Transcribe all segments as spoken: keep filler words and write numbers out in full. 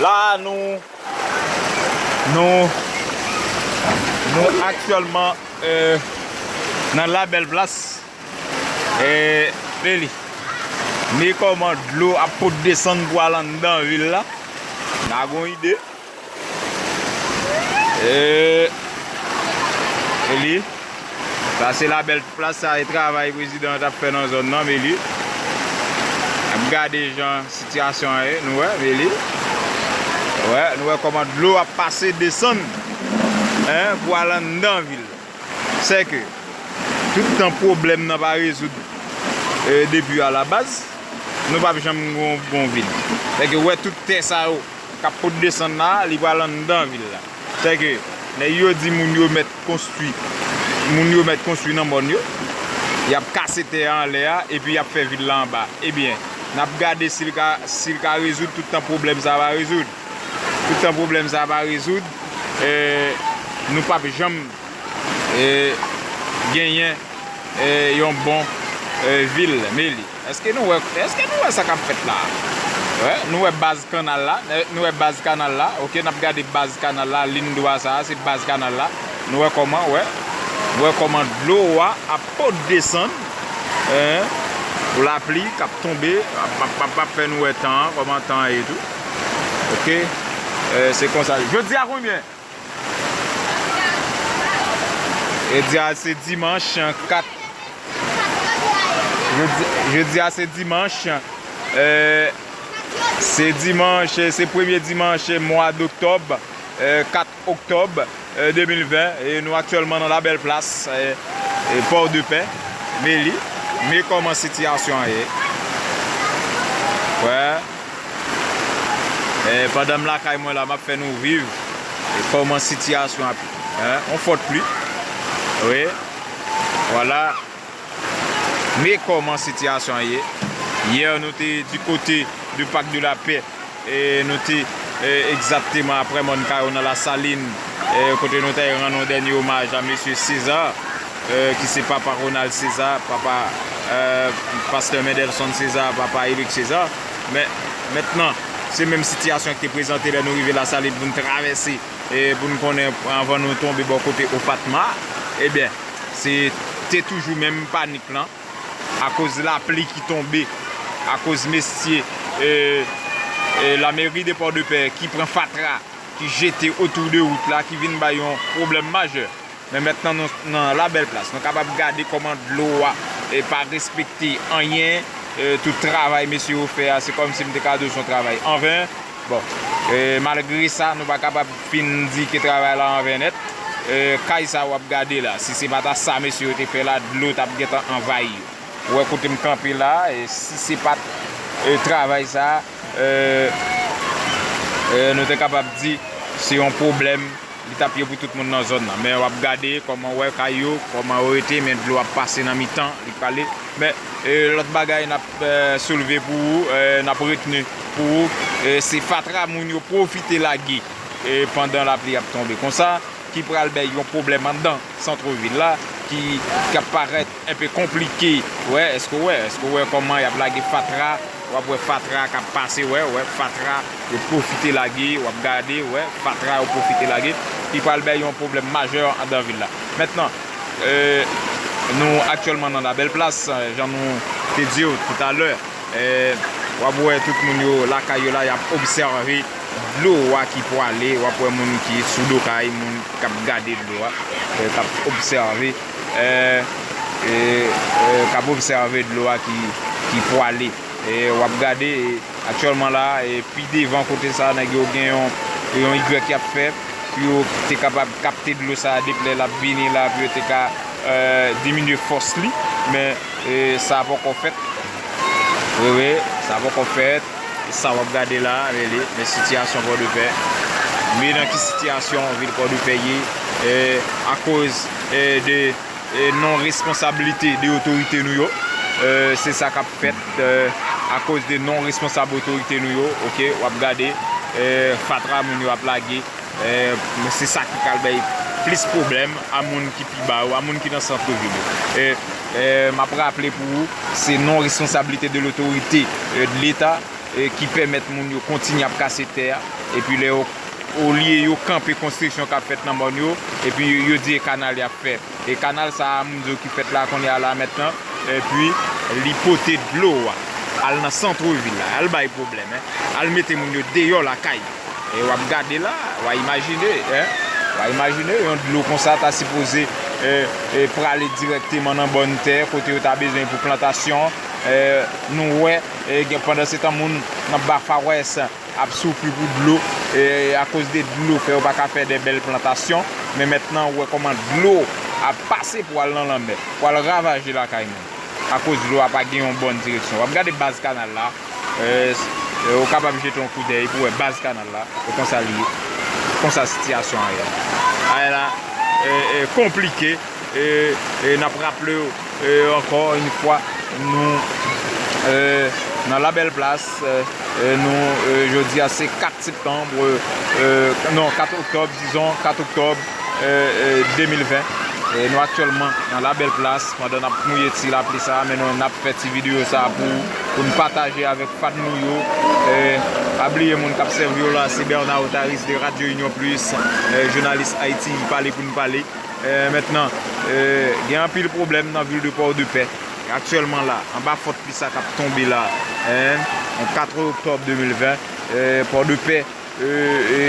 La nou, nou, nou aktyèlman, eh, nan Labèl Plas. Eh, men li. Men kòman dlo ap pot desann pou al anndan vil la. N a gon ide. Eh, men li. Sa se Labèl Plas, sa e travay prezidan an t ap fè nan zòn nan, men li. N ap gade jan sitiyasyon an ye, nou wè, men li. Wè, nou wè kòman dlo ap pase desann, en, pou al anndan vil la. Sèke, tout tan pwoblèm nan pa rezoud, eh, depi alabaz, nou p ap janm gon bon vil. Sèke, wè tout tè sa yo k ap pot desann la, li pral anndan vil la. Sèke, nèg yo di moun yo mèt konstwi, moun yo mèt konstwi nan mòn yo, y ap kase tè a anlè a, epi y ap fè vil la anba. Ebyen, n ap gade si l ka, si l ka rezoud tout tan pwoblèm sa a pa rezoud. Tout tan pwoblèm sa a pa rezoud, eh, nou p ap janm, eh, genyen, eh, yon bon, eh, vil, men li. Èske nou wè, èske nou wè sa k ap fèt la? Wè, nou wè baz kanal la, eh, nou wè baz kanal la, oke, n ap gade baz kanal la, liy dwat sa a, se baz kanal la. Nou wè kòman, wè, nou wè kòman dlo a ap pot desann, eh, pou lapli k ap tonbe, ap, ap, ap, ap fè nou wè tan an, kòman tan an ye tou. Oke? Eh, se konsa. Jodi a konbyen? Jodi a se dimanch kat. Jodi, jodi a se dimanch. Eh, se dimanch, se premye dimanch mwa doktòb, eh, kat oktòb, eh, de mil ven, e nou aktyèlman nan Labèl Plas, eh, eh, Pòdepè, men li, men kòman sitiyasyon an ye. Wè. Eh, pandan m lakay mwen la, m ap fè nou viv, eh, kòman sitiyasyon ap, en, on fòt pli. Wi. Vwala. Men kòman sitiyasyon an ye. Yè, nou te di kote de Pak de la Pè. E nou te, e, egzakteman aprè Mòn Kayo nan Lasalin, e, kote nou te rann yon dènye omaj a mesye César, e, ki se papa Ronald César, papa, e, pastè Mendelson César, papa Eric César. Men, mentnan, se menm sitiyasyon ki te prezante lè nou rive Lasalin pou n travèse, e, pou n konnen anvan nou tonbe bò kote Ofatma. Ebyen, se te toujou menm panik lan. Akoz lapli ki tonbe, akoz mesye, e, e, lameri de Pòdepè ki pran fatra, ki jete otou de wout la, ki vin bay yon pwoblèm majè. Men mentnan nou nan Labèl Plas, nou kapab gade kòman dlo a, e, pa respekte anyen, e, tout travay mesye yo fè a, se kòmsi m te ka di w se yon travay anven. Bon, e, malgre sa, nou pa kapab fin di ke travay la anven nèt. E, kay sa w ap gade la, si se pa ta sa mesye yo te fè la, dlo t ap gentan anvayi yo. Ou wè kote m kanpe la, e, si se pa t, e, travay sa, e, e, nou te kapab di se yon pwoblèm li t ap ye pou tout moun nan zòn nan. Men w ap gade kòman w wè kay yo, kòman yo rete, men dlo ap pase nan mitan, li prale. Men, e, lòt bagay n ap, e, soulve pou ou, e, n ap retni pou ou, e, se fatra moun yo pwofite lage, e, pandan lapli ap tonbe konsa, ki pral bay yon pwoblèm anndan santvil la, ki, k ap parèt enpe konplike. Wè, èske w wè, èske w wè kòman y ap lage fatra? W ap wè fatra k ap pase, wè, wè, fatra yo pwofite lage, w ap gade, wè, fatra yo pwofite lage, ki pral bay yon pwoblèm majè anndan vil la. Mentnan, e, nou aktyèlman nan Labèl Plas, jan nou te di w toutalè, e, w ap wè tout moun yo lakay yo la, y ap obsève dlo a ki pwale, w ap wè moun ki sou do kay, moun k ap gade dlo a, e, k ap obsève, e, e, e, k ap obsève dlo a ki, ki pwale. E, w ap gade, e, aktyèlman la, e, pi devan kote sa, nèg yo gen yon, yon igrèk y ap fè, pou yo te kapab kapte dlo sa a depi lè l ap vini la, pou yo te ka, e, diminye fòs li. Men, e, sa poko fèt. Wi, wi, sa poko fèt. Sa w ap gade la, rele, men sitiyasyon Pòdepè. Men nan ki sitiyasyon vil Pòdepè ye, e, akoz, e, de, e, non responsablite de otorite nou yo. E, se sa k ap fèt, e, akoz de non responsab otorite nou yo, oke, w ap gade, e, fatra moun yo ap lage, e, men se sa ki pral bay plis pwoblèm a moun ki pi ba yo, a moun ki nan santvil yo. E, e, m ap raple pou ou, se non responsablite de lotorite, e, de Leta, e ki pèmèt moun yo kontinye ap kase tè a, epi lè yo, olye yo kanpe konstriksyon k ap fèt nan mòn yo, epi yo di e kanal y ap fè. E kanal sa a, moun yo ki fèt la kounye a la mentnan, epi li pote dlo a al nan sant vil la, al bay pwoblèm, en, al mete moun yo deyò lakay. E w ap gade la, w a imajine, en, w a imajine yon dlo konsa ta sipoze, e, e, prale dirèkteman nan bòn tè kote yo ta bezwen pou plantasyon. E, nou wè, e, gen, pandan se tan moun nan Ba Far West ap soufri pou dlo, e, akoz de dlo fè yo pa ka fè de bèl plantasyon, men mentnan ou wè kòman dlo ap pase pou al nan lanmè, pou al ravaje lakay moun. Akoz dlo a pa gen yon bòn direksyon. W ap gade baz kanal la, e, e, ou kapab jete yon koudèy pou wè baz kanal la, e konsa li ye, konsa sitiyasyon a ye. A la, e, e, konplike, e, e n ap raple w, e, ankò yon fwa, nou, e, nan Labèl Plas, e, e, nou, e, jodi a se kat septanm, e, e, non, kat oktòb, dizon, kat oktòb, e, e, de mil ven. E, nou aktyèlman nan Labèl Plas, pandan n ap mouye ti lapli sa a, men nou, n ap fè ti videyo sa a pou, pou n pataje avèk fan nou yo. E, pa bliye moun k ap sèvi yo la, se Bernard Otaris de Radio Union Plus, e, jounalis Ayiti, pale pou n pale. E, mentnan, e, gen anpil pwoblèm nan vil de Pòdepè. Aktyèlman la, anba fòt pli sa k ap tonbe la, en, yon kat oktòb de mil ven, e, Pòdepè, e, e,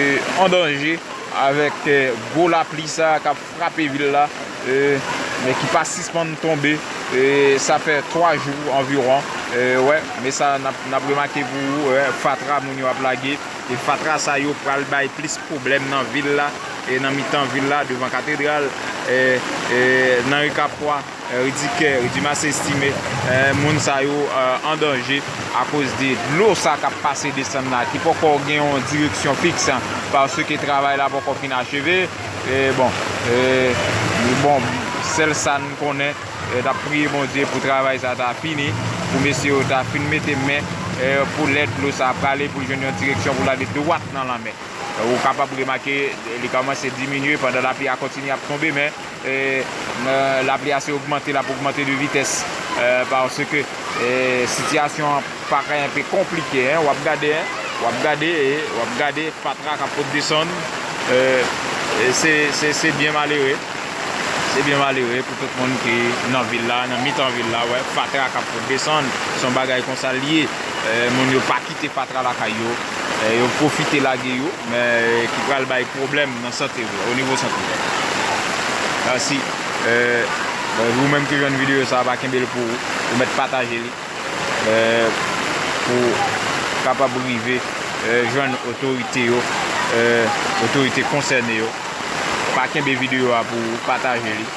an danje avèk, e, gwo lapli sa k ap frape vil la, e, men ki pa sispann tonbe, e, sa fè twa jou anviwon, e, wè, men sa n ap, n ap remake pou ou, e, fatra moun yo ap lage, e fatra sa yo pral bay plis pwoblèm nan vil la, e nan mitan vil la, devan katedral, e, e, nan Rikapwa, e, Ridikè, Ridimas Estime, e, moun sa yo, e, an danje akoz de dlo sa k ap pase desann la, ki poko gen yon direksyon fiks, paske travay la poko fin acheve. E, bon, e, bon, sèl sa n konnen, e, n ap priye Bondye pou travay sa ta fini, pou mesye yo ta fin mete men, e, pou lè dlo sa prale, pou l jwenn yon direksyon pou l ale dwat nan lanmè. Ou kapab remake, li kòmanse diminye pandan lapli a kontinye ap tonbe, men, e, lapli a se ogmante, l ap ogmante de vitès, e, paske, e, sitiyasyon an pa ka enpe konplike, en, w ap gade, en, w ap gade, e, w ap gade fatra k ap pot desann, e, e se, se, se byen malere. Se byen malere pou tout moun ki nan vil la, nan mitan vil la, wè, fatra k ap pot desann, se yon bagay konsa l ye. E, moun yo pa kite fatra lakay yo, e, yo pwofite lage yo, men, e, ki pral bay pwoblèm nan sante vre, o nivo sante vre. Mèsi. E, bon, ou menm ki jwenn videyo sa a, pa kenbe l pou ou, ou mèt pataje li, e, pou kapab rive, e, jwenn otorite yo, e, otorite konsène yo. Pa kenbe videyo a pou ou, pataje li.